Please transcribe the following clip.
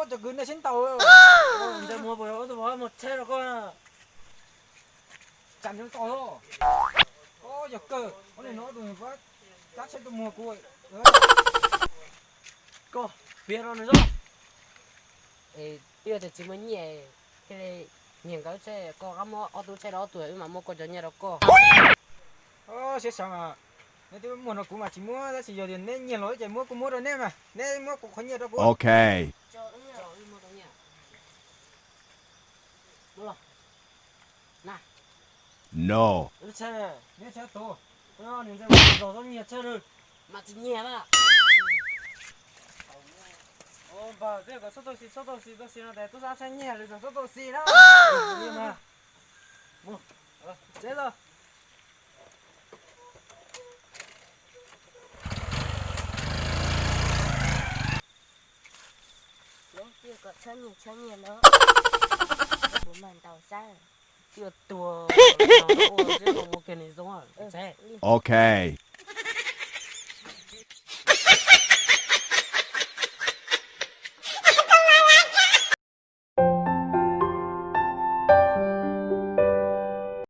Cov kwv nej sib ntaus. Ntxawg muag puas yog ob tug vauv muag tsheb rau koj? Cas nws tau os. Yog kawg, ob niag no ob tug cab tsheb tuaj muag kuv. Koj piav rau nws xwb. Twb yog tias tsis muaj nyiaj, thiaj li nyiag nkawd tsheb, koj rov muab ob tug tsheb rau ob tug, wb mam muab koj cov nyiaj rau koj. Siab xav mas, neb twb muag rau kuv mas tsis muab, tab sis yog tias neb nyiag los ces muab kuv muab rau neb mas, neb muab kuv qhov nyiaj rau kuv. Ok. No. Mas tsis nyiag na. Npawg, twb kom txhob tau siv, txhob tau siv, tau siv no tas tub sab tshab nyiag lawm, txhob tau siv na. Mus tsev los. Twb kom txhob nyiag, txhob nyiag los. Kuv mas ntaus sab. Twb tuag, ua tsis mus kiag nws zoo. Ok.